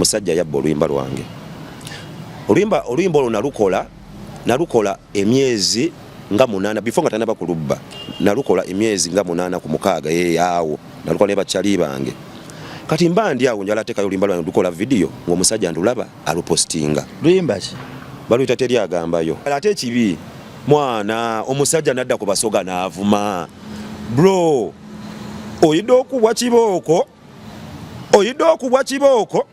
Omusajja yabba oluyimba lwange. Oluyimba olwo nalukola emyezi nga 8 before nga tanaba kulubba. Nalukola emyezi nga 8 ku 6 awo nalukola ne bakyali bange. Kati mba ndi awo njala tekayo oluyimba lwange lukola video ng'omusajja ndulaba alupostinga. Luyimba ki? Baluyita teri agambayo. Ate ekibi mwana omusajja nadda ku basoga n'avuma. Bro, oyidde okubwa kibooko. Oyidde okubwa kibooko.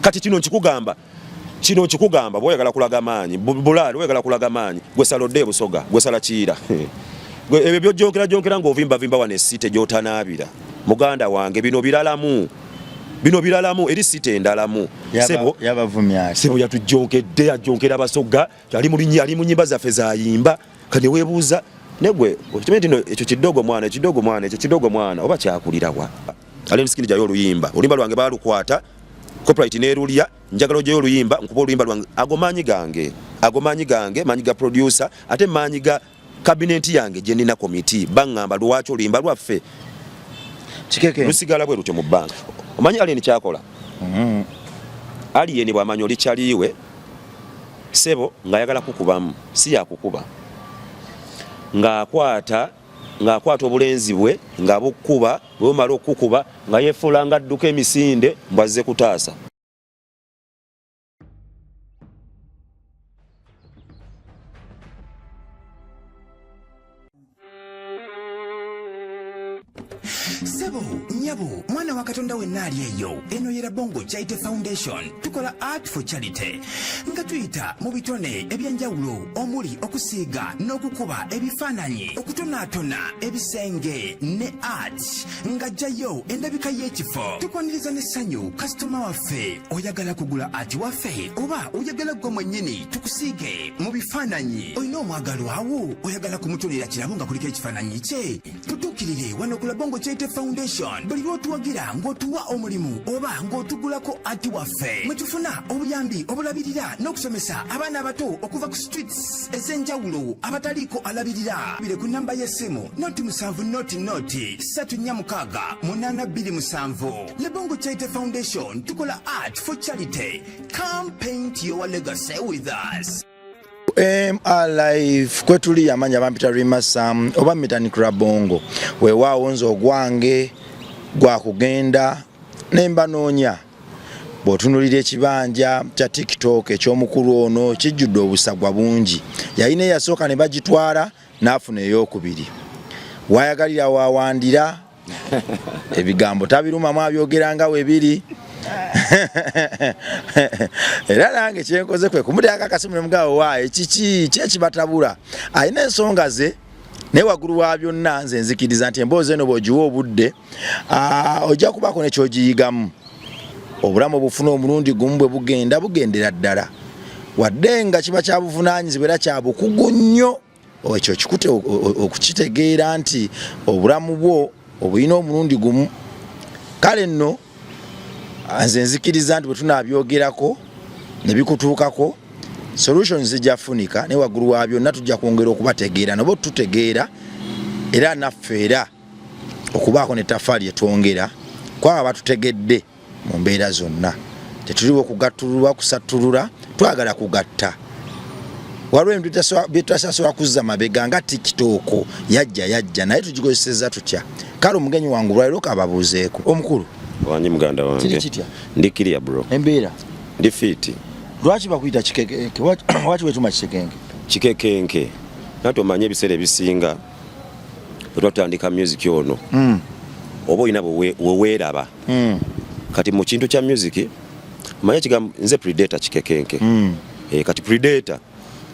Kati kino nkikugamba. Kino nkikugamba bw'oyagala kulaga maanyi. Bulaali oyagala kulaga maanyi. Gwe sala odde Busoga, gwe sala Kiira. Gwe ebyo by'ojonkera jonkera ng'ovimbavimba wano esite gy'otanaabira. Muganda wange bino biralamu. Bino biralamu eri site endalamu. Sebo yabavumya. Sebo yatujonkedde, yajonkera Basoga, ali mu linnya, ali mu nnyimba zaffe zayimba. Kati weebuuza negwe okimanyi nti no ekyo kidogo mwana, ekidogo mwana, ekyo kidogo mwana oba kyakulirawa. Alien Skin jayo oluyimba. Oluyimba lwange baalukwata, copyright n'erulya, njagala ojeyo oluyimba, nkuba oluyimba lwange. Ago maanyi gange. Ago maanyi gange, maanyi ga producer, ate maanyi ga cabinet yange gye nnina committee. Baŋŋamba lwaki oluyimba lwaffe Kikeke lusigala bwe lutyo mu bbanga. Omanyi Alien kyakola? Alien bw'amanya oli kyaliwe, sebo ng'ayagala kukubamu, si yakukuba. Ng'akwata obulenzi bwe nga bukkuba, bwe bumala okukuba nga yeefuula ng'adduka emisinde mbu azze kutaasa. Sebo, nyabo, mwana wa Katonda wenna ali eyo, eno ye Rabongo Charity Foundation. Tukola art for charity nga tuyita mu bitone ebyenjawulo omuli okusiiga n'okukuba ebifaananyi, okutonaatona ebisenge ne art nga jjayo endabika y'ekifo. Tukwaniriza n'essanyu kasitoma waffe. Oyagala kugula art waffe oba oyagala ggwe mwennyini tukusiige mu bifaananyi? Olina omwagalwawo oyagala kumutonera kirabo nga kuliko ekifaananyi kye? Tutuukirire wano ku Labongo Charity Foundation buli lw'otuwagira ng'otuwa omulimu oba ng'otugulako ati waffe, mwe tufuna obuyambi obulabirira n'okusomesa abaana abato okuva ku streets ez'enjawulo abataliiko alabirira. Bire ku namba y'essimu 0 7 0 0 3 4 6 8 2 7. Labongo Charity Foundation, tukola art for charity. Come paint your legacy with us. MR Live kwetuli amanya bampita Rima Sam oba Mitani Krabongo. Weewaawo nze ogwange gwa kugenda ne mbanoonya. Bw'otunuulira ekibanja kya TikTok eky'omukulu ono kijjudde obusagwa bungi. Yalina eyasooka ne bagitwala n'afuna ey'okubiri. Waayagalira waawandira ebigambo tabirumamu abyogera nga we biri. Era nange kyenkoze kwe kumuteekako akasimu ne mugamba waaye kiki ki ekibatabula. Alina ensonga ze naye waggulu wa byonna nze nzikiriza nti emboozi eno bw'ogiwa obudde ojja kubaako ne ky'ogiyigamu. Obulamu obufuna omulundi gumu bwe bugenda bugendera ddala, wadde nga kiba kya buvunaanyizibwa era kya bukugu nnyo ekyo kikute okukitegeera nti obulamu bwo obulina omulundi gumu. Kale nno nze nzikiriza nti bwe tunaabyogerako ne bikutuukako solutions zijja funika, naye waggulu wa byonna tujja kwongera okubategeera nabo tutegeera era naffe era okubaako ne taffaali etwongera kwabo abatutegedde mu mbeera zonna. Tetuliwo okugattululwa kusattulula, twagala kugatta. Waliwo ebintu bye tutasobola kuzza mabega nga TikTok yajja naye tugikozesezza tutya? Kale omugenyi wange olwaleero kababuuzeeko. Omukulu wange muganda wange. Kiri kitya? Ndi clear bro. Embeera? Ndi fit. Lwaki bakuyita Kikekenke? Lwaki weetuma Kikekenke? Kikekenke nati omanye ebiseera ebisinga bwe twatandika music ono oba olina weweeraba. Kati mu kintu kya music omanye ekigambo nze predator Kikekenke. Kati predator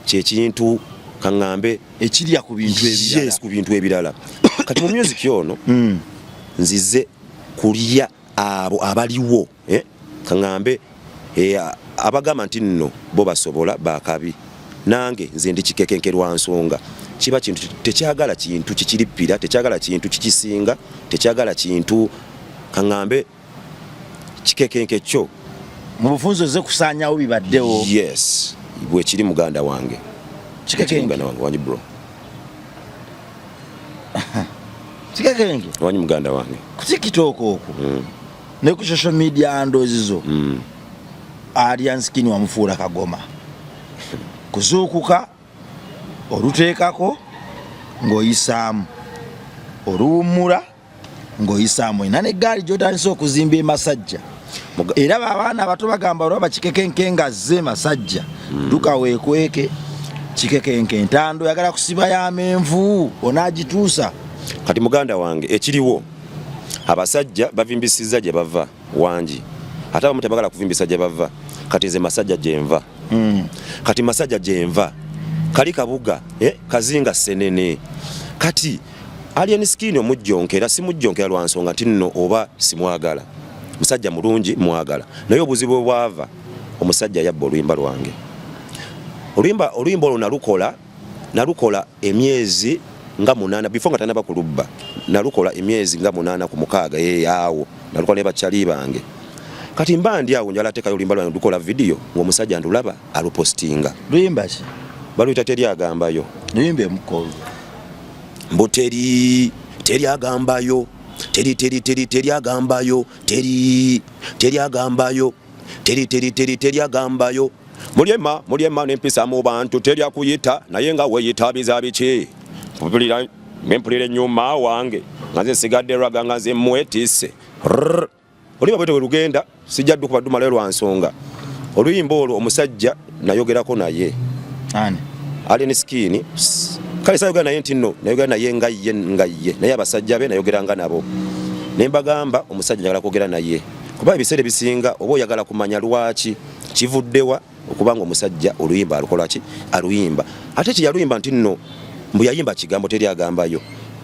kyekintu kaŋŋambe ekirya ku bintu ebirala. Yes, ku bintu ebirala. Kati mu music ono nzize kulya abo abaliwo kaŋŋambe abagamba nti nno bo basobola bakabi, nange nze ndi Kikekenke lwa nsonga kiba kintu tekyagala kintu kikirippira, tekyagala kintu kikisinga, tekyagala kintu kaŋŋambe Kikekenke kyo mu bufunze ozze kusaanyawo bibaddewo. Yes, bwekiri muganda wange. Kikekenke. Muganda wange wangi bro. Kikekenke. Wangi muganda wange. Ku TikTok okwo ne ku social media handles zo. Alien Skin wamufuula kagoma kuzuukuka oluteekako ng'oyisaamu oluwummula ng'oyisaamu olina n'eggaali gy'otandise okuzimba e Masajja era abaana abato bagamba olwaba Kikekenke nga azze Masajja hmm. duka weekweke Kikekenke entando oyagala kusiba y'amenvu onaagituusa. Kati muganda wange ekiriwo abasajja bavimbisizza gye bava wangi ate abamu tebagala kuvimbisa gye bava kati nze Masajja gyenva mm. Kati Masajja gyenva kali kabuga eh, kazinga senene kati Alien Skin omujjonkera simujjonkera lwa nsonga nti nno oba simwagala musajja mulungi mwagala naye obuzibu bwava omusajja yabba oluyimba lwange oluyimba oluyimba olwo nalukola nalukola emyezi nga munaana before nga tanaba kulubba nalukola emyezi nga 8 ku 6 awo nalukola ne bakyali bange kati mba ndi awo njala tekayo oluyimba lwange lukola video ng'omusajja ndulaba alupostinga. Luyimba ki? Baluyita teri agambayo. Luyimba emukozo. Mbu teri teri agambayo teri teri teri teri agambayo teri teri agambayo teri teri teri teri agambayo mulyema mulyema nempisa mu bantu teri akuyita naye nga weyita biza biki mpulira mpulira enyuma wange nga nze nsigadde raga nga nze mwetisse oluyimba bwete welugenda sijja ddukuba dumalayo lwa nsonga oluyimba olwo omusajja nayogerako naye ani Alien Skin kale sayogera naye nti nno nayogera naye nga ye nga ye naye abasajja be nayogeranga nabo ne mbagamba omusajja njagala kwogera naye kuba ebiseera ebisinga oba oyagala kumanya lwaki kivuddewa okubanga omusajja oluyimba alukola ki aluyimba ate kyeyaluyimba nti nno mbu yayimba kigambo teri agambayo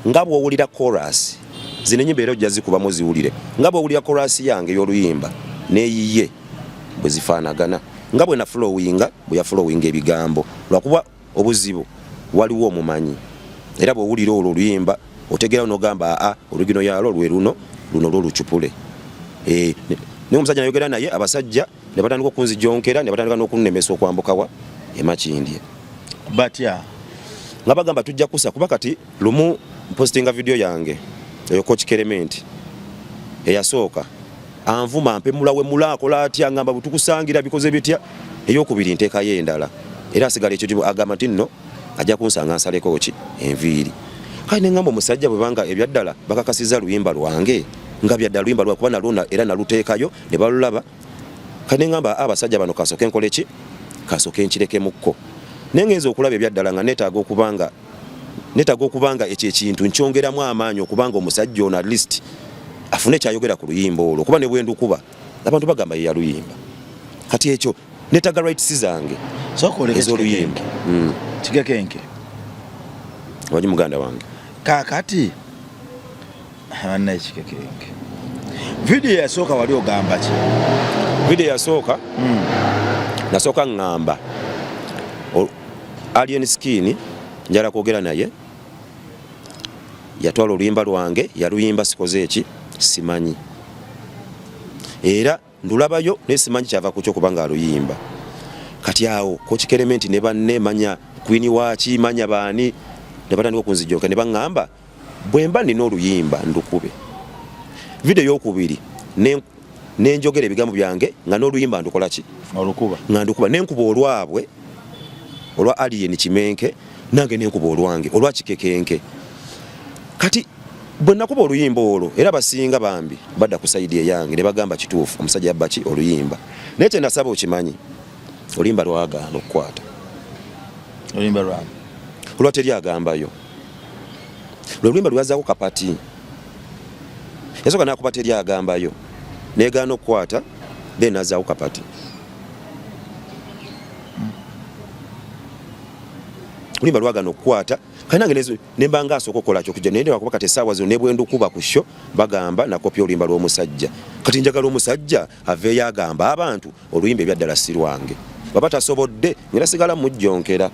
nga bw'owulira chorus zino enyimba era ojja zikubamu ziwulire nga bw'owulira chorus yange ey'oluyimba n'eyiye bwe zifaanagana nga bwe nafulowinga bwe yafulowinga ebigambo lwakuba obuzibu waliwo omumanyi era bw'owulira olwo oluyimba otegeera n'ogamba aa olugino yalwo lwe luno luno lw'olucupule naye omusajja nayogera naye abasajja ne batandika okunzijonkera ne batandika n'okunnemesa okwambukawa e Makindye batya nga bagamba tujja kusa kuba kati lumu mpositinga video yange eyo Coach Kelementi eyasooka anvuma mpemula wemula akola atya ngamba butukusangira bikoze bitya eyokubiri nteekayo endala era asigala ekyo agamba nti nno ajja kunsanga nsaleko ki enviiri kale ne ngamba omusajja bwe banga ebyaddala bakakasiza luyimba lwange nga byaddala luyimba lwa kuba nalwo era naluteekayo ne balulaba kale ne ngamba abasajja bano kasooke nkole ki kasooke nkirekemukko naye ngenza okulaba ebyaddala nga neetaaga okubanga neetaaga okubanga ekyo ekintu nkyongeramu amaanyi okubanga omusajja ono at least afune kyayogera ku luyimba olwo kuba ne bwendukuba abantu bagamba ye yaluyimba kati ekyo neetaaga rights zange ez'oluyimba. Kikekenke waji muganda wange kakati bannaye Kikekenke vidiyo yasooka wali ogamba ki? Vidiyo yasooka nasooka ŋŋamba Alien Skin njala kwogera naye yatwala oluyimba lwange yaluyimba sikoze eki simanyi era ndulabayo naye simanyi kyava kukyo kubanga aluyimba kati awo Coach Kelementi ne banne manya Queen waaki manya baani ne batandika okunzijoka ne baŋŋamba bwe mba nina oluyimba ndukube. Vidiyo eyokubiri nenjogera ebigambo byange nga n'oluyimba ndukola ki olukuba nga ndukuba nenkuba olwabwe olwa Alien Kimenke nange nenkuba olwange olwa Kikekenke kati bwe nakuba oluyimba olwo era basinga bambi badda ku sayidi eyange ne bagamba kituufu omusajja yabba ki oluyimba naye kye nasaba okimanyi oluyimba lwagaana okukwata oluyimba lwange olwa teri agambayo lwe luyimba lwazaako kapati yasooka nakuba teri agambayo negaana okukwata then nazaako kapati oluyimba lwagaana okukwata kati nange nemba nga asooka okukola kyokuja naye newakuba kati essaawa zino nebwendukuba ku sho bagamba nakopya oluyimba lw'omusajja kati njagala omusajja aveeyo agamba abantu oluyimba ebyaddala si lwange baba tasobodde ngera sigala mujjonkera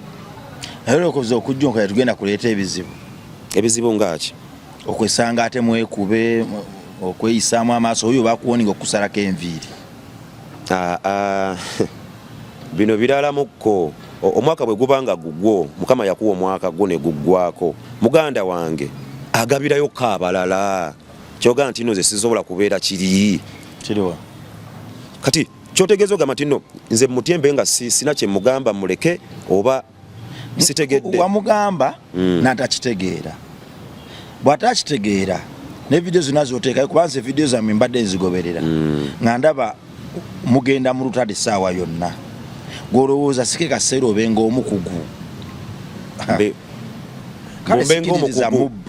naye olwokuza okujjonkera tugenda kuleeta ebizibu ebizibu ngaaki okwesanga ate mwekube okweyisaamu amaaso oyo bakuwoninga okusalako enviiri. Bino biralamukko omwaka bwe guba nga gugwo Mukama yakuwa omwaka gwo ne guggwako muganda wange agabirayo ko abalala kyoga nti no nze sisobola kubeera kiri kiriwa kati. Kyotegeeza ogamba nti no nze mutyembe nga sina kye mugamba muleke oba sitegedde. Wamugamba n'atakitegeera. Bw'atakitegeera ne vidiyo zonna z'oteekayo, kuba nze vidiyo zammwe mbadde nzigoberera nga ndaba mugenda mu lutale essaawa yonna, gw'olowooza sike kaseera obenga omukugu. Kale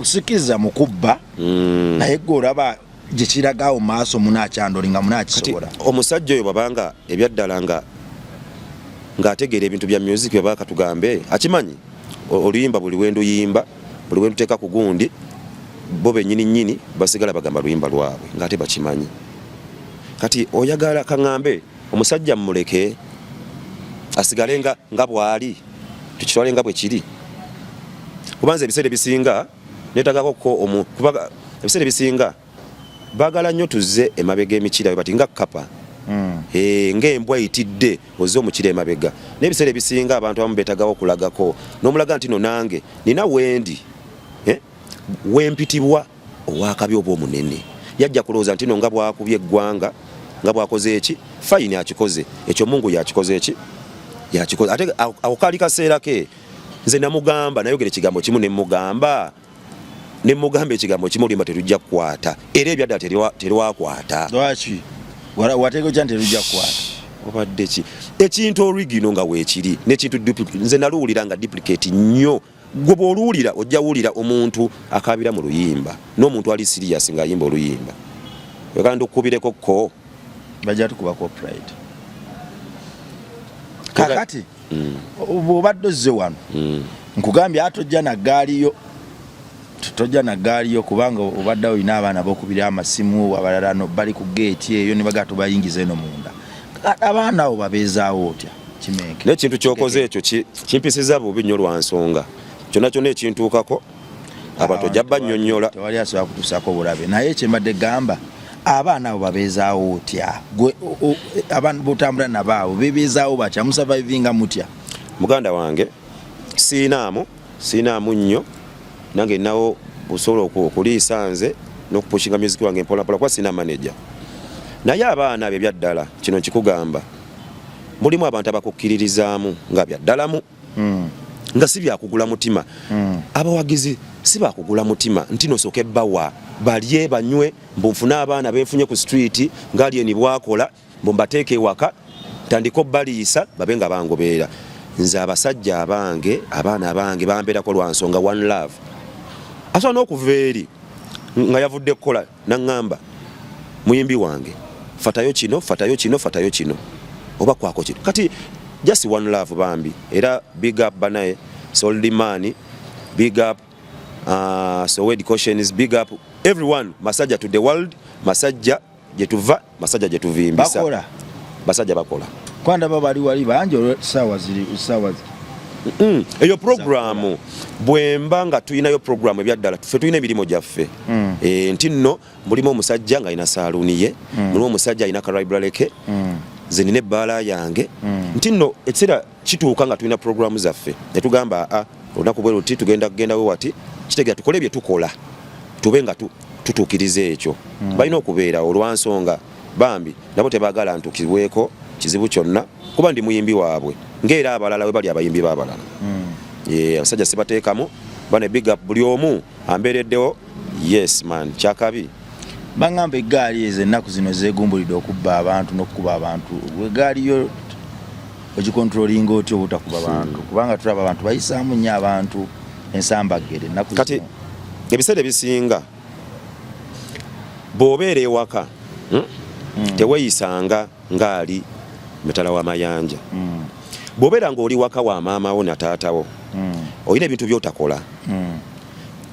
sikiriza mu kubba, naye gwe olaba gye kiraga awo maaso munaakyandoli nga munaakisobola. Omusajja oyo bwabanga ebyaddala nga ng'ategeera ebintu bya music, bwaba katugambe akimanyi oluyimba buli wenduyimba, buli wenduteeka ku gundi, bo bennyini nnyini basigala bagamba luyimba lwabwe ng'ate bakimanyi. Kati oyagala kaŋŋambe omusajja mmuleke asigale nga bw'ali, tukitwale nga bwe kiri, kuba nze ebiseera ebisinga neetagako ko omu, kuba ebiseera ebisinga baagala nnyo tuzze emabega emikira bati nga kapa ng'embwa eyitidde ozze omukira emabega. Naye ebiseera ebisinga abantu abamu beetagawo okulagako n'omulaga nti no nange nina wendi wempitibwa owakabi oba omunene. Yajja kulowooza nti no nga bwakubye eggwanga, nga bwakoze eki, fayini akikoze ekyo, Mungu yakikoze eki, yakikoze. Ate ako kaali kaseera ke nze namugamba, nayogera ekigambo kimu nemugamba ekigambo kimu, oluyimba terujja kukwata, era ebyaddala terwakwata. Lwaki wateeka otya nti terujja kukwata? Obadde ki ekintu origino nga weekiri n'ekintu nze naluwulira nga duplicate nnyo. Gwe bw'oluwulira ojja wulira omuntu akaabira mu luyimba n'omuntu ali serious ng'ayimba oluyimba. Oyagala ndukubireko ko? Bajja tukuba copyright. Kakati bw'obadde ozze wano, nkugambye ate tojja na ggaali yo, tojja na ggaali yo, kubanga obadde olina abaana bokubira amasimu, abalala no bali ku geeti eyo ne bagaa tubayingiza eno munda. Abaana abo babeezaawo otya Kimenke? N'ekintu kyokoze ekyo kimpisiza bubi nnyo lwa nsonga kyonna kyonna ekintuukako abantu ojja bannyonnyola. Tewali asobola kutuusaako bulabe, naye kyembadde gamba abaana abo babeezaawo otya? Gwe abantu botambula nabo abo bebeezaawo batya? Musurvivinga mutya? Muganda wange, siinaamu nnyo, nange ninawo busobola okuliisa nze n'okupushinga music wange mpolampola, kuba sirina manager. Naye abaana abo ebyaddala kino nkikugamba, mulimu abantu abakukkiririzaamu nga byaddalamu, nga si byakugula mutima. Abawagizi si bakugula mutima nti nosooke bawa balye banywe, mbu nfune abaana benfunye ku street ng'alyeni bwakola, mbu mbateeke ewaka ntandike obbaliisa babe nga bangoberera. Nze abasajja abange, abaana abange bambeerako lwa nsonga one love. Asobola n'okuva eri nga yavudde kukola naŋŋamba, muyimbi wange fatayo kino, fatayo kino, fatayo kino, oba kwako kino. Kati just one love bambi. Era big up banaye Soldimani, big up Sowed Cautions, big up everyone. Masajja to the world, masajja gyetuva, masajja gyetuvimbisa. Bakola. Basajja bakola. Kwandaba bali wali bangi olw'essaawa ziri essaawa Eyo programu bwemba nga tulinayo programu ebyaddala, ffe tulina emirimu gyaffe. Nti nno mulimu omusajja ng'alina saaluuni ye, mulimu omusajja alina ka library ke, nze nina ebbaala yange. Nti nno ekiseera kituuka nga tulina programu zaffe ne tugamba aa olunaku bwe luti tugenda kugenda we wati, kitegeera tukole bye tukola tube nga tutuukiriza ekyo. Balina okubeerawo olwansonga bambi nabo tebaagala ntukibweko kizibu kyonna, kuba ndi muyimbi waabwe ng'era abalala we bali abayimbi b'abalala. Abasajja sibateekamu bane. Big up buli omu ambeereddewo. Yes man, kyakabi. Baŋŋamba eggaali ezo ennaku zino zeegumbulidde okubba abantu n'okukuba abantu. Eggaali yo ogikontrolinga otya obutakuba bantu? Kubanga tulaba abantu bayisaamu nnyo abantu ensambaggere ennaku Kati zino. Ebiseera ebisinga bw'obeera ewaka, teweeyisanga ng'ali mitala w'amayanja. Bw'obeera ng'oli waka wa maama wo na taata wo, olina ebintu by'otakola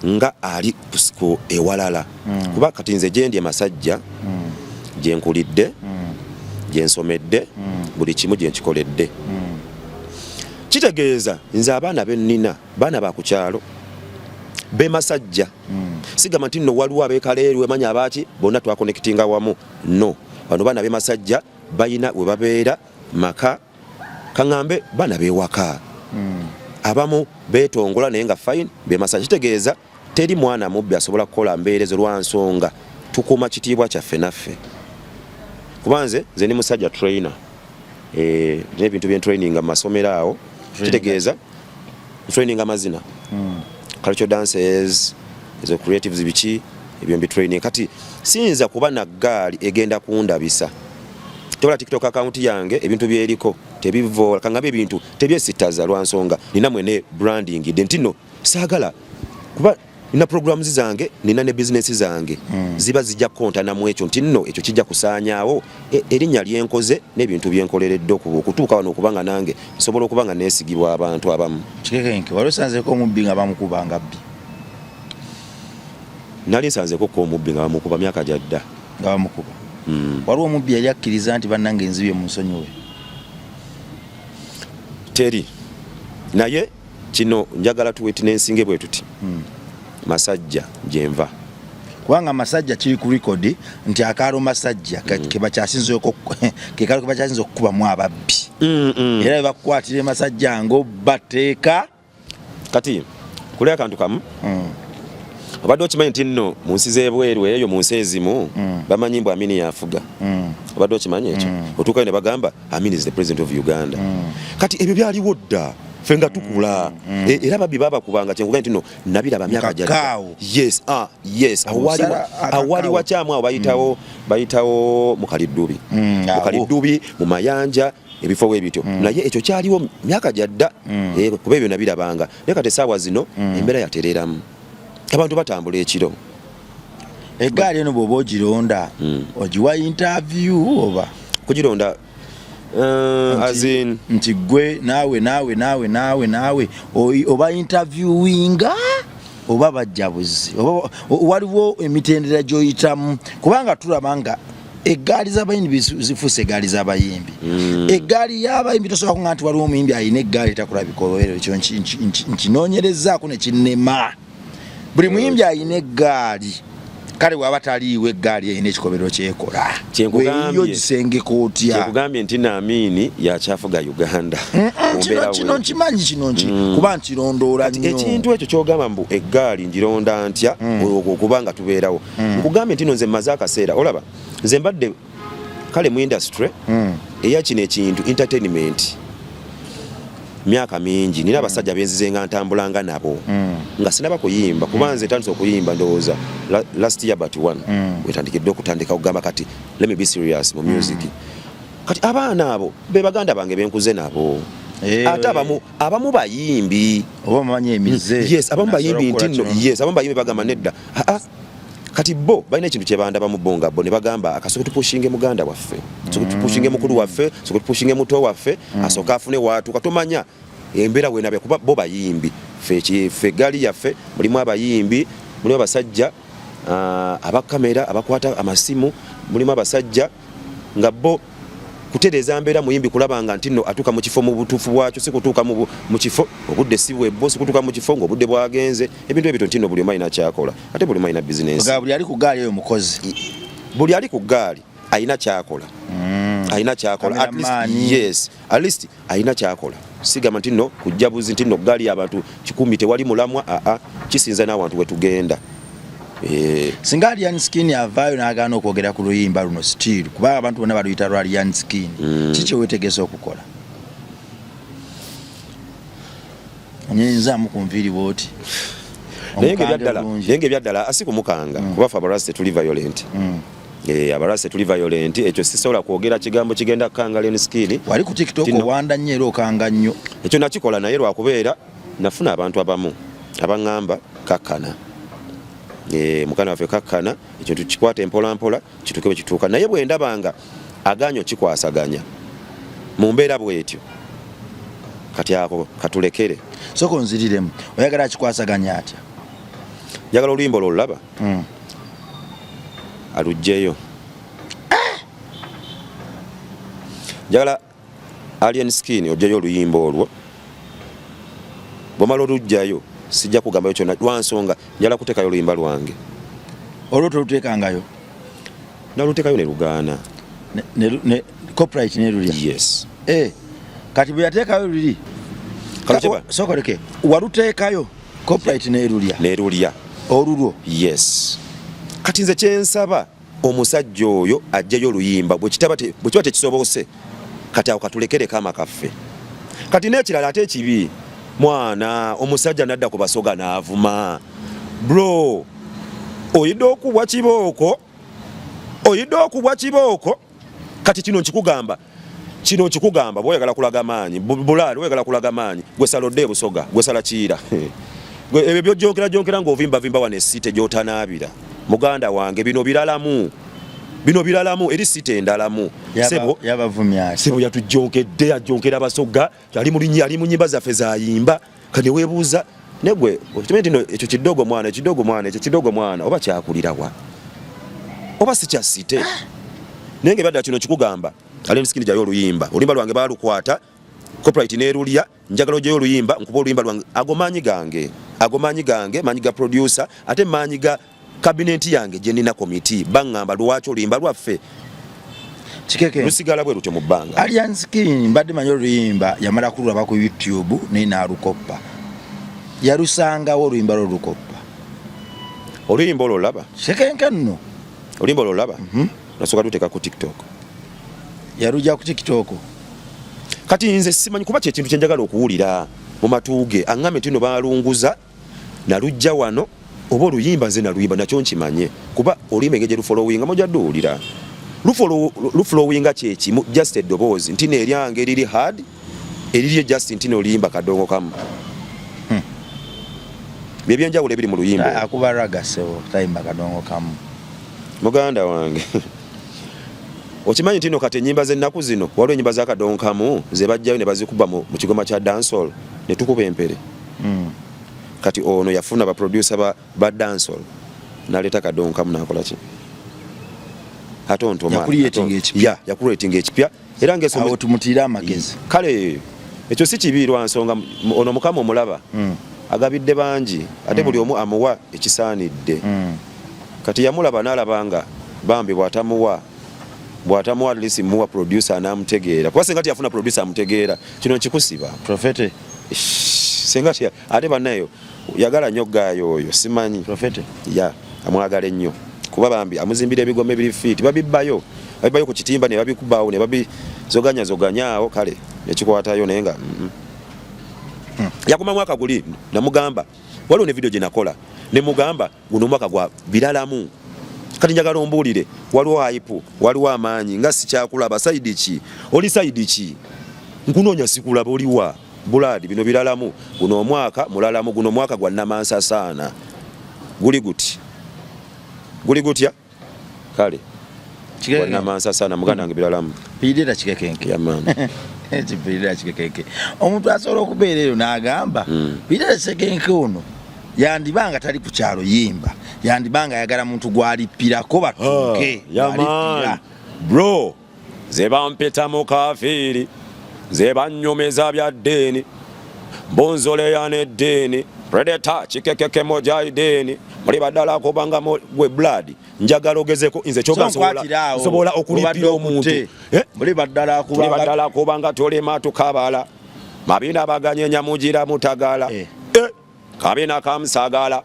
nga ali ku ewalala, kuba kati nze gye ndi emasajja, gye nkulidde, gye nsomedde, buli kimu gye nkikoledde, kitegeeza nze abaana be nnina baana ba ku kyalo bemasajja. Sigamba nti nno waliwo abekaleerwe manya abaaki bonna twakonekitinga wamu. No, bano baana bemasajja balina we babeera maka, kaŋŋambe baana bewaka. Abamu beetongola naye nga fine bemasajja. Kitegeeza teri mwana mubbi asobola kukola mbeera ezo lwa nsonga tukuuma kitiibwa kyaffe naffe. Kuba nze ndi musajja trainer, n'ebintu bye training mu masomero awo, kitegeeza training amazina, cultural dances, ezo creatives, biki ebyo mbi training. Kati siyinza kuba na ggaali egenda kundabisa. Tobola TikTok account yange, ebintu byeriko tebivoola, kangambe ebintu tebyesittaza, lwa nsonga nina mwene branding de nti no saagala kuba nina programs zange, nina ne business zange, ziba zijja kontana mu ekyo nti nno ekyo kijja kusaanyaawo erinnya lyenkoze n'ebintu byenkoleredde okutuuka wano, okubanga nange nsobola okuba nga neesigibwa abantu abamu. Kikekenke, wali osanzeeko omubbi nga bamukuba nga bbi? Nali nsanzeeko ko omubbi nga bamukuba myaka gyadda. Nga bamukuba. Waliwo omubbi yali akkiriza nti bannange nzibye, mu nsonyiwe? Teri, naye kino njagala tuwitnessinge bwe tuti. Masajja gyenva. Kubanga Masajja kiri ku record nti akaalo Masajja kekalo kebakyasinze okukubamu ababbi, era bebakukwatira Masajja ngaobbateeka. Kati kuli akantu kamu. Obadde okimanyi nti nno mu nsi z'ebweru eyo, mu nsi ezimu, bamanyi mbu Amini yafuga? Obadde okimanyi ekyo? Otuukayo ne bagamba Amin is the president of Uganda. Kati ebyo byaliwo dda ffe nga tukula. Era babbi babakubanga. Kyenkugaa nti no nabiraba myaka gyadda. Kakaawo. Yes, ah, yes, awo Akakaawo. Wali wakyamu awo, bayitawo mu Kaliddubi, mu Awo. Kaliddubi, mu Mayanja, ebifo bwe bityo. Naye ekyo kyaliwo myaka gyadda. Kuba ebyo nabirabanga, naye kati esaawa zino embeera yatereeramu, abantu batambula ekiro. Eggaali eno bw'oba ogironda, ogiwa interview oba? Kugironda, as in? Nti gwe naawe naawe naawe naawe naawe oba interviewinga oba bajja buzi, oba waliwo emitendera gy'oyitamu? Kubanga tulaba nga eggaali z'abayimbi zifuuse eggaali z'abayimbi. Eggaali y'abayimbi tosobola kuŋŋamba nti waliwo omuyimbi alina eggaali etakulabika. Olwero ekyo nkinoonyerezaako ne kinnema. Buli muyimbi alina eggaali, kale bwaba taliiwo, eggaali erina ekikobero kyekola. Kyenkugambye. Weeyo gisengeka otya? Kyekugambye nti Naamini yakyafuga Uganda. Mu Kino mbeera kino bwetyo. Nkimanyi kino nki kuba nkirondoola Kati nnyo. ekintu ekyo kyogamba mbu eggaali ngironda ntya okuba nga tubeerawo, nkugambye nti no nze mmaze akaseera, olaba nze mbadde kale mu industry eya kino ekintu entertainment myaka mingi. Nina abasajja benzize nga ntambulanga nabo nga sinaba kuyimba, kuba nze ntandise okuyimba ndowooza last year but one, wetandikidde okutandika okugamba kati let me be serious mu music. Kati abaana abo be baganda bange benkuze nabo. Ate abamu bayimbi. Oba omanyi emize. Yes, abamu bayimbi Nasobola nti nno okukola kino. Yes, abamu bayimbi bagamba nedda. Aa, kati bo balina ekintu kyebandabamu bo nga bo ne bagamba akasooke tupushinge muganda waffe, sooke tupushinge mukulu waffe, sooke tupushinge muto waffe, asooke afune waatuuka. Tomanya embeera wenabe, kuba bo bayimbi. Ffe eggaali yaffe mulimu abayimbi, mulimu abasajja abakamera abakwata amasimu, mulimu abasajja nga bo kutereeza mbeera muyimbi, kulaba nga nti nno atuuka mu kifo mu butuufu bwakyo, si kutuuka mu kifo obudde si bwebbo, si kutuuka mu kifo ng'obudde bwagenze, ebintu ebito nti nno buli omu alina kyakola, ate buli omu alina bizinensi. Nga buli ali ku gaali eyo mukozi. Buli ali ku gaali alina kyakola, alina kyakola. At least, Cameraman. Yes, at least alina kyakola. Sigamba nti nno kujja buzi nti nno gaali abantu 1,000 tewali mulamwa. Aa, kisinza n'awantu wetugenda. Singa Alien Skin avaayo n'agaana okwogera ku luyimba luno still, kubanga abantu bonna baluyita lwa Alien Skin, kiki wetegese okukola? Onyinzaamu ku nviiri bwoti. Naye nga ebyaddala, naye nga ebyaddala asi kumukanga, kuba ffe abalwasi tetuli violent. Abalwasi tetuli violent. Ekyo sisobola kwogera kigambo kigenda kukanga Alien Skin. Wali ku TikTok owanda nnyo era okanga nnyo. Ekyo nakikola, naye lwakubeera nafuna abantu abamu abaŋŋamba kakkana. Mukana waffe kakkana, ekyo tukikwata empola mpola kituuke bwe kituuka. Naye bwe ndaba nga agaanye okikwasaganya mu mbeera bw'etyo, kati ako katulekere. Sooka onziriremu, oyagala akikwasaganya atya? Njagala oluyimba olwo olulaba aluggyeyo. Njagala Alien Skin ojjayo oluyimba olwo. Bwomala oluggyayo, sijja kugambayo kyonna, lwansonga njagala kuteekayo oluyimba lwange. Olwo toluteekangayo? Naluteekayo ne lugaana. Copyright nerulya? Yes. Kati bwe yateekayo luli Kalukeba. Sooka oleke, waluteekayo copyright nerulya? Nerulya. Olulwo? Yes. Kati nze kyensaba Omusajja oyo ajjayo oluyimba, bwe kiba tekisobose, kati awo katulekereko amakaffe. Kati n'ekirala ate ekibi, mwana omusajja nadda ku Basoga n'avuma. Bro, oyidde okubwa kibooko, oyidde okubwa kibooko. Kati kino nkikugamba, kino nkikugamba, bw'oyagala kulaga maanyi bulaali, oyagala kulaga maanyi, gwe salodde ebusoga, gwe sala kiira, ebyo byojjonkera jonkera ng'ovimbavimba wano esite gy'otanaabira. Muganda wange, bino biralamu, bino biralamu, eri site endalamu. Sebo yabavumya, sebo yatujjonkedde, yajjonkera Abasoga, ali mu linnya, ali mu nyimba zaffe zayimba. Kati weebuuza negwe okimanyi nti no ekyo kidogo mwana, ekidogo mwana, ekyo kidogo mwana, oba kyakulirawa oba si kya site. Naye nga ebyadda kino kikugamba, Alien Skin jayo oluyimba, oluyimba lwange balukwata, copyright nerulya. Njagala ojeyo oluyimba, nkuba oluyimba lwange. Ago maanyi gange, ago maanyi gange, maanyi ga producer, ate maanyi ga kabineti yange gye nina, komiti baŋŋamba lwaki oluyimba lwaffe Kikeke lusigala bwe lutyo mu bbanga. Alien Skin, mbadde manyi oluyimba yamala kululaba ku YouTube naye n'alukoppa. Yalusangawo oluyimba lwo lukoppa? Oluyimba olwo olaba? Kikekenke nno. Oluyimba olwo olaba, nasooka luteeka ku TikTok. Yalujja ku TikTok? Kati nze simanyi, kuba kyekintu kyenjagala okuwulira mu matu ge, aŋŋambe nti no balunguza nalujja wano, oba oluyimba nze naluyimba nakyo nkimanye, kuba oluyimba engeri gye lufollowinga mujja duwulira lufollowinga kyekimu, just eddoboozi nti neeryange eriri hard, erirye just nti noluyimba kadongo kamu. Byebyenjawulo ebiri mu luyimba. Akuba ragga, sebo, tayimba kadongo kamu. Muganda wange, okimanyi nti no kati enyimba z'ennaku zino waliwo enyimba za kadongo kamu ze bajjayo ne bazikuba mu kigoma kya dancehall ne tukuba empere. Kati ono yafuna ba producer ba dancehall naleeta kadongo kamu nakola ki atontoma. Yakucreatinga ekipya. Ya, yakucreatinga ekipya era ngeso Awo tumutiire amagezi. Kale ekyo si kibi lwa nsonga ono Mukama omulaba agabidde bangi, ate buli omu amuwa ekisaanidde. Kati yamulaba n'alaba nga bambi bw'atamuwa at least muwa producer anaamutegeera, kuba senga tiyafuna producer amutegeera, kino nkikusiba. Profete. Senga ate bannayo yagala nnyo gaayo oyo, simanyi. Profete. Ya, amwagala ennyo, kuba bambi amuzimbira ebigoma ebiri fit, babibbayo, babibbayo ku kitimba ne babikubawo ne babizoganyazoganyaawo, kale nekikwatayo, naye nga Yakoma mwaka guli namugamba, waliwo ne video gye nakola ne mugamba guno omwaka gwa biralamu. Kati njagala ombuulire, waliwo hype, waliwo amaanyi nga sikyakulaba, side ki oli, side ki? Nkunoonya sikulaba, oliwa blood? Bino biralamu, guno omwaka mulalamu, guno omwaka gwa namansasaana guli guti, guli gutya, kale gwa namansasaana, muganda wange, biralamu. Pirira Kikekenke. Yamani. Kipirira Kikekenke, omuntu asobola okubeera eyo n'agamba pirira Kikekenke ono yandibanga tali ku kyalo yimba, yandibanga ayagala muntu gwalippirako batuuke. Yaman bro, ze bampita mukafiiri, ze bannyumiza bya ddiini, mbunzoleya n'eddiini, predator Kikekeke mujahidini, muli baddala kubanga gwe blood. Njagala ogezeko nze kyoga nsobola okulipira omuntu. Eh? Muli baddala. Tuli baddala kubanga tulima tukabala mabina baganyenya mugira mutagala. Eh. Eh, kabina kamusagala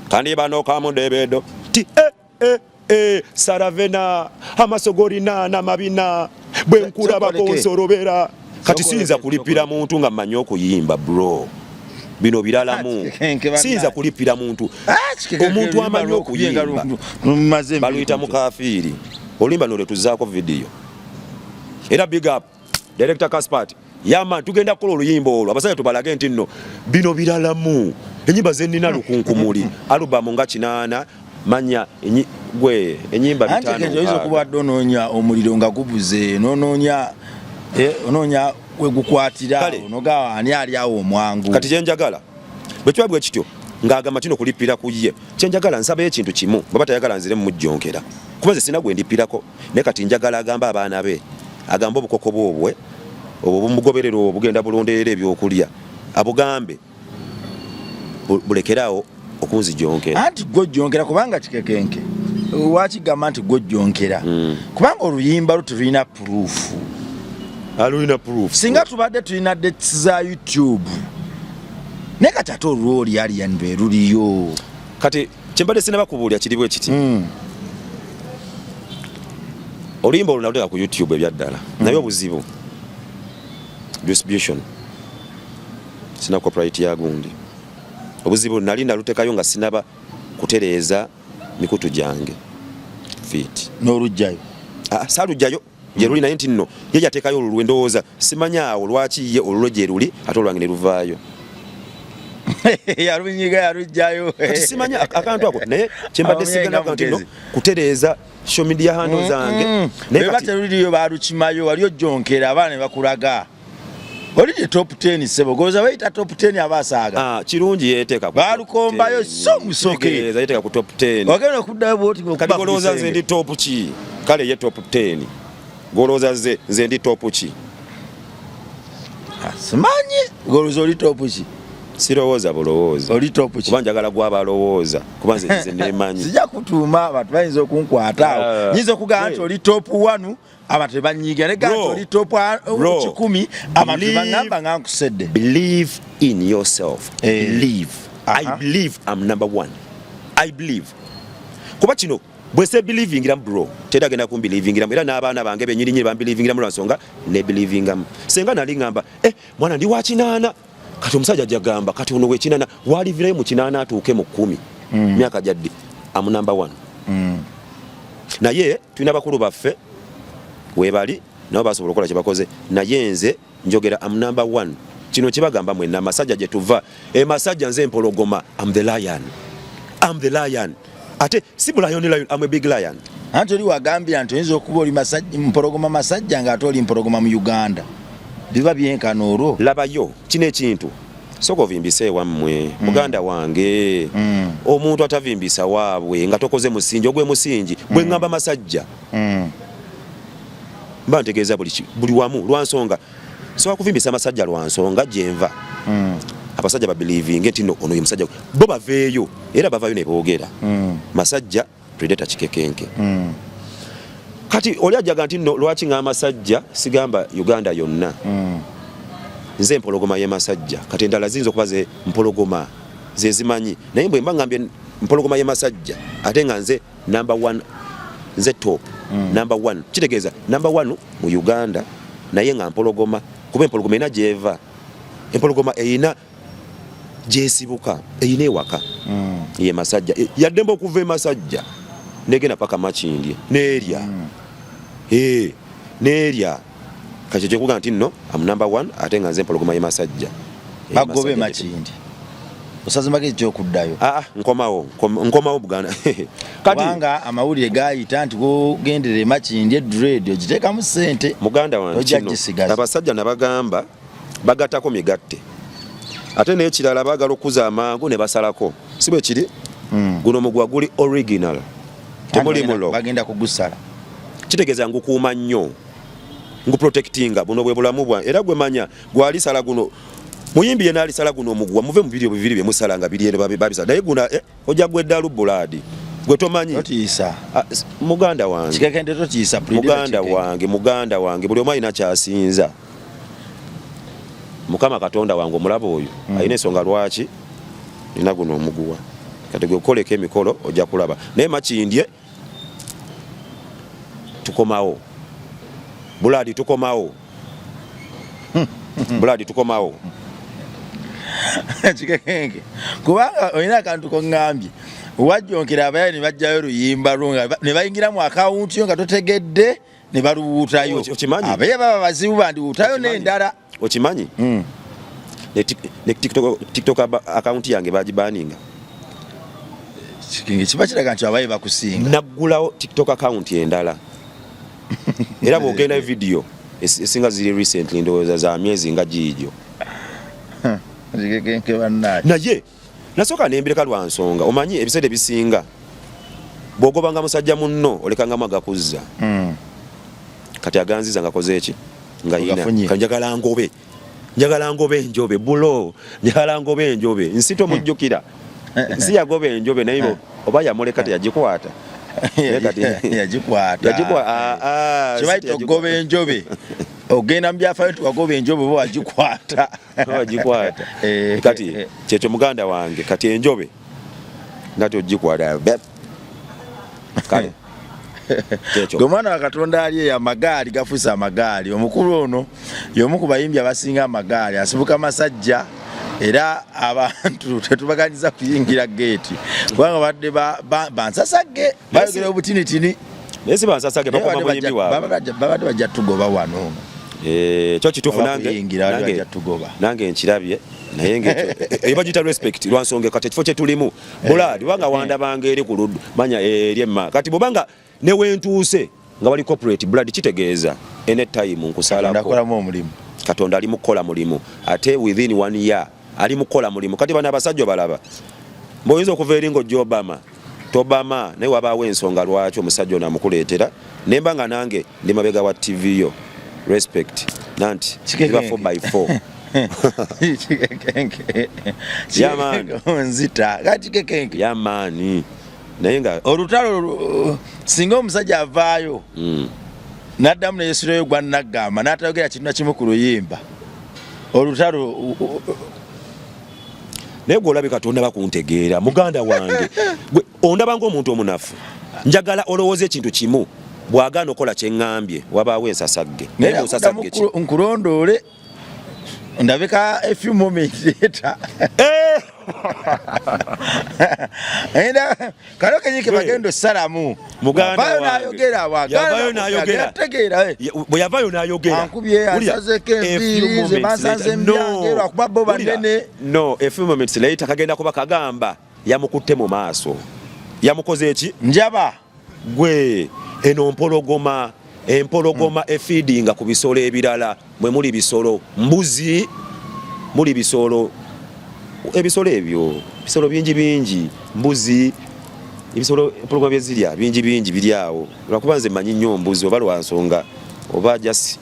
kandi bano kamudebedo ti eh, eh, eh, saravena amaso golina namabina bwe nkulabako. Sokoleke. Nsorobera kati Sokoleke, siyinza kulipira muntu nga mmanyi okuyimba. Bro, bino biralamu. Kikekenke bannange. Siyinza kulipira muntu omuntu amanyi okuyimba. Baluyita mukafiiri oluyimba nolwe tuzaako video, era big up director Caspart. Yama, tugenda kukola oluyimba olwo, abasajja tubalage nti nno bino biralamu. Enyimba zenina lukunkumuli, alubamu nga 8, manya gwe enyimba Anti 5. Kenzo, oyinza 6. okuba adde onoonya omuliro nga gubuze, nonoonya onoonya wegukwatira. Kale. Onoga ani ali awo omwangu. Kati kyenjagala bwe kiba bwe kityo ng'agamba kino kulipira ku ye, kyenjagala nsabayo ekintu kimu, baba tayagala nzire mumujjonkera, kuba nze sina gwe ndipirako, naye kati njagala agambe abaana be, agambe obukoko bwobwe obwo bumugoberera, obwo bugenda bulonderera ebyokulya, abugambe bulekeraawo okunzijonkera. Anti gwojjonkera, kubanga Kikekenke wakigamba nti gwojjonkera, kubanga oluyimba lwo telulina proof. Alulina proof. Singa tubadde tulina dates za YouTube, naye kati ate olwoli Alien lwe luliyo. Kati kyembadde sinaba kubuulya kiri bwe kiti. Oluyimba olwo naluteka ku YouTube ebyaddala. Naye obuzibu distribution, sina copyright ya gundi. Obuzibu nali nalutekayo nga sinaba kutereeza mikutu gyange fit. N'olugjayo? Ah, saalugjayo, gye luli, naye nti nno ye yateekayo olulwe, ndowooza simanya awo lwaki ye olulwe gye luli ate olwange ne luvaayo. Yalunyiga yalugjayo. Kati simanya akantu ako, naye kyembadde Awo sigana nti nno mugezi. kutereeza social media handle zange, naye bwe kati bateruliriyo balukimayo, wali ojjonkera abaana ne bakulaga oli te top 10. Sebo goza bayita top 10 abasaaga. Ah, kirungi yeteeka ku top Balukombayo 10. so musoke. Kitegeeza yeteeka ku top 10. Wagenda okuddayo bwoti Kati golowooza nze ndi top ki? Kale ye top 10, golowooza nze ndi top ki? Simanyi, golowooza oli top ki? Sirowooza bulowooza. Oli top ki? Kuba njagala gwaba alowooza, kuba nze nemanyi. Sijja kutuuma, abantu bayinza okunkwata awo. Ah. Nyinza okugamba nti Hey. oli top 1, abantu tebanyiiga, ne gamba nti Bro. oli top Bro. 100, abantu Believe- tebaŋŋamba nga nkusedde. Believe in yourself. Eh. Believe. I believe I'm number one. I believe, kuba kino bwese believingiramu, bro, teri agenda kumbelievingiramu, era n'abaana bange benyininyini bambelievingiramu lwa nsonga nebelievingamu. Senga nali ŋŋamba, eh, mwana ndi wa 80, kati omusajja ajja gamba kati ono wekinaana walivirayo mu 80 atuuke mu 10, myaka gyaddi? Am number one. Naye tulina bakulu baffe webali, nabo basobola okukola kyebakoze, naye nze njogera am number one. Kino kibagamba mwenna amasajja gye tuva emasajja, nze empologoma. Am the lion, am the lion, ate si bulion lion, am a big lion. Anti oli wagambira nti oyinza okuba oli mpologoma masajja ng'ate oli mpologoma mu Uganda, biba byenkana olwo. Labayo kino ekintu, sooka ovimbise ewammwe, muganda wange. Omuntu atavimbisa waabwe nga tokoze musingi ogw'emusingi, bwe ŋŋamba masajja, mba ntegeeza buli wamu, lwansonga sobola kuvimbisa amasajja lwansonga gyenva. Abasajja babelievinge nti no ono ye musajja, bo baveeyo, era bavayo ne boogera masajja Predator Kikekenke. Kati oli ajaga nti no lwaki ng'amasajja sigamba Uganda yonna? Nze empologoma y'emasajja, kati endala ziyinza okuba ze mpologoma zezimanyi, naye bwe mba ngambye mpologoma y'emasajja ate nga nze number one, nze top number one, kitegeeza number one mu Uganda, naye nga mpologoma, kuba empologoma erina gyeva, empologoma erina gyesibuka, erina ewaka ye masajja. Yaddemba okuva emasajja negenda paka Makindye neerya. Eh, neerya. Kati kyekuga nti nno am number one, ate nga nze empologoma ye masajja. Bagobe Makindi, osaze magezi kyokuddayo? Ah, ah, nkomawo, nkomawo Buganda kati. Kubanga amawulire gayita nti wogendera emakindi edred ogiteekamu ssente. Muganda wange, Tojja kino gisigaza. Abasajja nabagamba bagattako migatte, ate n'ekirala baagala okuza amangu ne basalako, si bwe kiri? Guno mugwa guli original, temuli mulo. Bagenda kugusala. Kitegeeza ngukuuma nnyo, nguprotectinga. Buno bwe bulamu bwa era gwe manya gwalisala guno muyimbi yena alisala guno omuguwa, muve mu biri bibiri bye musala nga biri eno babisala, naye guno ojja gweddalu bulaadi gwe tomanyi. Totiisa. Ah, muganda wange. Kikekende totiisa. Muganda wange, muganda wange, buli omu alina kyasinza. Mukama Katonda wange omulaba oyo, alina ensonga lwaki nina guno omuguwa. Kati gwe kukoleko emikolo ojja kulaba, naye Makindye tukomawo, bulaadi tukomawo, bulaadi tukomawo. Kikekenke, kubanga olina akantu koŋŋambye, wajjonkera abayaye ne bajjayo oluyimba lwo nga ne bayingira mu akawunti yo nga totegedde ne baluwuutayo. Okimanyi? Abaye baba bazibu, bandiwuutayo n'endala. Okimanyi ne TikTok account yange bagibaninga. Kikenge kiba kiraga nti abaye bakusinga. Naggulawo TikTok account endala, era bw'ogendayo video esinga ziri recently, ndowooza za myezi nga giigyo. Kikekenke bannaye. Naye nasooka nembireka lwa nsonga, omanyi ebiseera ebisinga bw'ogobanga musajja munno olekangamu agakuzza. Kati aganziza ngakoze eki nga yina. Ogafunye. Kati njagala ngobe, njagala ngobe enjobe bulo, njagala ngobe enjobe nsi tomujjukira nsi yagoba enjobe, naye oba yamuleka teyagikwata. Naye Yagikwata. Ah, ah, Kibayita si okugoba enjobe, ogenda mu byafaayo nti wagoba enjobe oba wagikwata. Wagikwata. Kati kyekyo muganda wange, kati enjobe ngati ogikwata kale. Kyekyo. Gwe mwana wa Katonda ali eyo, amagaali gafuuse amagaali. Omukulu ono y'omu ku bayimbi abasinga amagaali, asibuka masajja, era abantu tetubaganyiza kuyingira geeti kubanga badde bansasagge bayogera obutinitini. Naye si bansasage, bakoma muyimbi waabwe. Babadde bajja tugoba wano. Eh, kyo kituufu. Oba nange kuyingira, babadde nange bajja tugoba. Nange nkirabye, naye ngaekyo bagiyita respect lwansonga kati ekifo kyetulimu bulaadi obanga wandabanga eri ku luddu manya eri emma kati bwobanga newentuuse nga wali corporate blood, kitegeeza anytime nkusalako. Ndakolamu omulimu. Katonda ali mukukola mulimu, ate within one year ali mukukola mulimu. Kati bano abasajja balaba mboyinza okuva eri ngaojja Obama tobama, naye wabaawo ensonga lwaki omusajja ono amukuleetera, nemba nga nange ndi mabega wa TV yo. Respect nanti ziba Kikekenke. 4 by 4. Kikekenke. Yeah, man. Nzita kati kekenke. Yamaani, naye nga olutalo singa omusajja avaayo n'addamu neyesulayo gwa naggamba n'atayogera kintu nakimu ku luyimba, olutalo Naye gwe olabika tondaba kuntegeera, muganda wange. Gwe ondaba ng'omuntu omunafu. Njagala olowooza ekintu kimu: bw'agaana okola kyeŋŋambye, wabaawo ensasagge, naye naye mu nsasagge ki? Nkulondoole ndabika a few moments later. Eh! Enda kano kenyike bagenda osalamu. Muganda Yavaayo wange. n'ayogera, bw'agaana Yavaayo n'ayogera. tegeera, eh. Bwe yavaayo n'ayogera. Ankubye, Wulira, ansazeeko a few enviiri, nze moments bansanze later. mbyange No. lwakuba bo Wulira, banene. no, a few moments later kagenda kuba kagamba yamukutte mu maaso, yamukoze eki? Njaba. Gwe eno mpologoma, empologoma efeedinga ku bisolo ebirala. Mwe muli bisolo mbuzi, muli bisolo, ebisolo ebyo bisolo bingi bingi, mbuzi, ebisolo empologoma byezirya bingi bingi biri awo. Lwakuba nze manyi nnyo mbuzi oba lwansonga oba just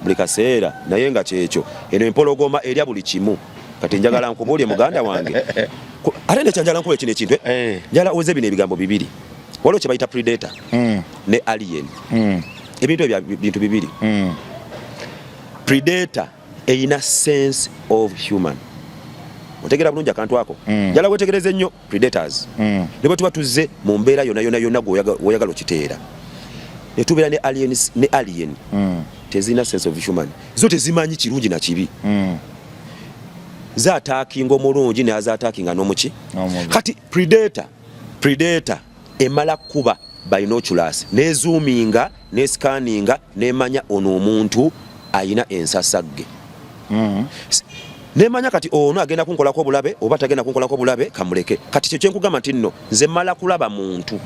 buli kaseera, naye nga kyekyo, eno empologoma erya buli kimu. Kati njagala nkubuulye, muganda wange, ate nekyanjala nkubuulye kino ekintu, eh? Eh. Njagala oze bino ebigambo bibiri. Waliwo kye bayita predator ne alien. Ebintu ebyo bintu bibiri. Predator eyina sense of human. Otegeera bulungi akantu ako? Njala wetegereze nnyo predators. Ne bwe tuba tuzze mu mbeera yonna yonna yonna gweoyagala okiteera, ne tubeera ne aliens, ne alien tezirina sense of human, zo tezimanyi kirungi na kibi. Zaattackinga omulungi naye azaattackinga n'omuki. N'omubi. Kati predator emala kuba binoculars, nezoominga, nescanninga, nemanya ono omuntu ayina ensasagge. Nemanya kati ono agenda kunkolako obulabe oba tagenda kunkolako obulabe, kamuleke. Kati kyo kyenkugamba nti nno nze mala kulaba muntu,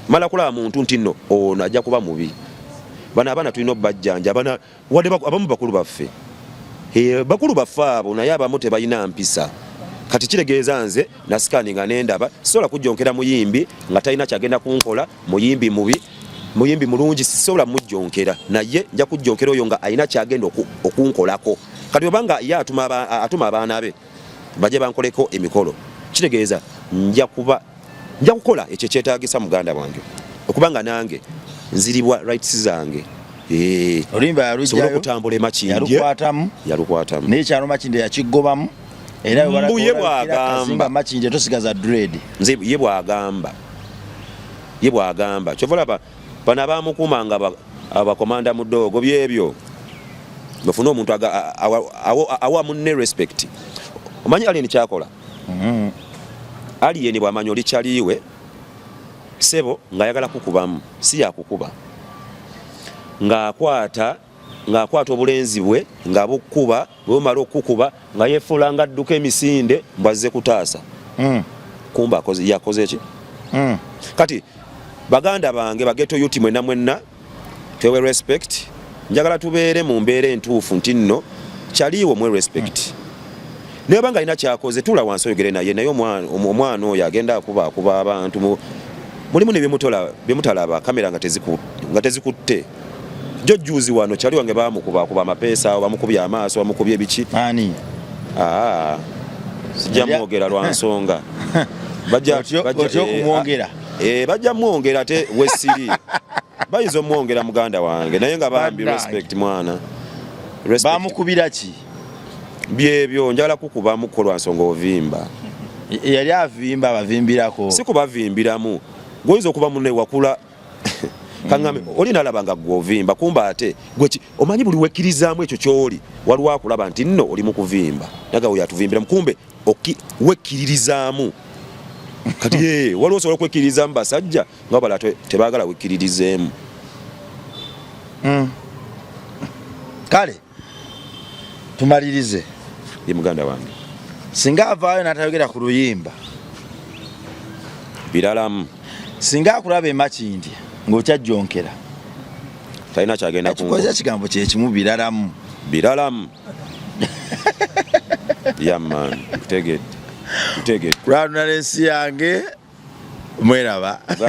mala kulaba muntu nti nno ono ajja kuba mubi. Bano abaana tulina obbajjanja bana wadde abamu bakulu baffe. Eh, bakulu baffe abo, naye abamu tebalina mpisa. Kati kitegeeza nze nascanninga nendaba sisobola kujjonkera muyimbi nga talina kyagenda kunkola. Muyimbi mubi, muyimbi mulungi, sisobola mujjonkera, naye nja kujjonkera oyo nga alina kyagenda okunkolako. Kati obanga ye atuma abaana be bajje bankoleko emikolo, kitegeeza nja kuba nja kukola ekyo ekyetaagisa, muganda wange, okubanga nange nziribwa rights zange. Eh, Oluyimba sobole yalugjayo, okutambula emakindye. Yalukwatamu. Yalukwatamu. Naye kyalo Makindye yakigobamu era. Mbu ye bw'agamba. Kazinga Makindye tosigaza dread. Nze ye bw'agamba, ye bw'agamba, kyova olaba bano abamukuumanga abakomanda mu ddoogo byebyo bafune omuntu awa munne respect. Omanyi alien kyakola? Alien bw'amanya oli kyaliwe sebo ng'ayagala kukubamu, si yakukuba, ng'akwata obulenzi bwe nga bukkuba. Bwe bumala okukuba nga yefuula nga adduka emisinde mbwazze kutaasa. Kumba yakoze ki? Kati baganda bange ba ghetto youth, mwenna mwenna twewe respect. Njagala tubeere mu mbeera entuufu nti nno kyaliiwo mwe respect. Naye oba nga alina kyakoze, tuula wansi oyogere naye. Naye omwana oyo agenda akuba akuba abantu mulimu ne byemutalaba kamera nga tezikutte. Jo juzi wano kyali wange bamukuba akuba amapeesa awo, bamukubye amaaso, bamukubye ebiki. Ani? Aa, sijja mwogera lwa nsonga. Otya okumwongera? Bajja mwongera, ate wesiri bayinza omwongera, muganda wange, naye nga bambi. Bannange. Respect mwana, respect. Bamukubira ki? Byebyo njagala kukubamuko lwa nsonga ovimba. Yali avimba, abavimbirako? Si kubavimbiramu, gwoyinza okuba munne wakula. Kaŋŋambe, oli nalaba nga gwe ovimba, kumba ate gwe omanyi buli wekkirizaamu ekyo kyoli, waliwo akulaba nti nno oli mu kuvimba, naga oyo atuvimbiramu, kumbe wekkiririzaamu. Kati ye waliwo osobola okwekkiririzaamu basajja nga bala tebaagala wekkiririzeemu. Kale tumalirize. Ye muganda wange. Singa avaayo n'atayogera ku luyimba, biralamu. Singa akulaba emakindi ng'okyajjonkera, talina kyagenda. Kikozesa ekigambo kyekimu, biralamu. Biralamu, yamman, kutegedde, kutegedde. Kulwanula n'ensi yange mweraba.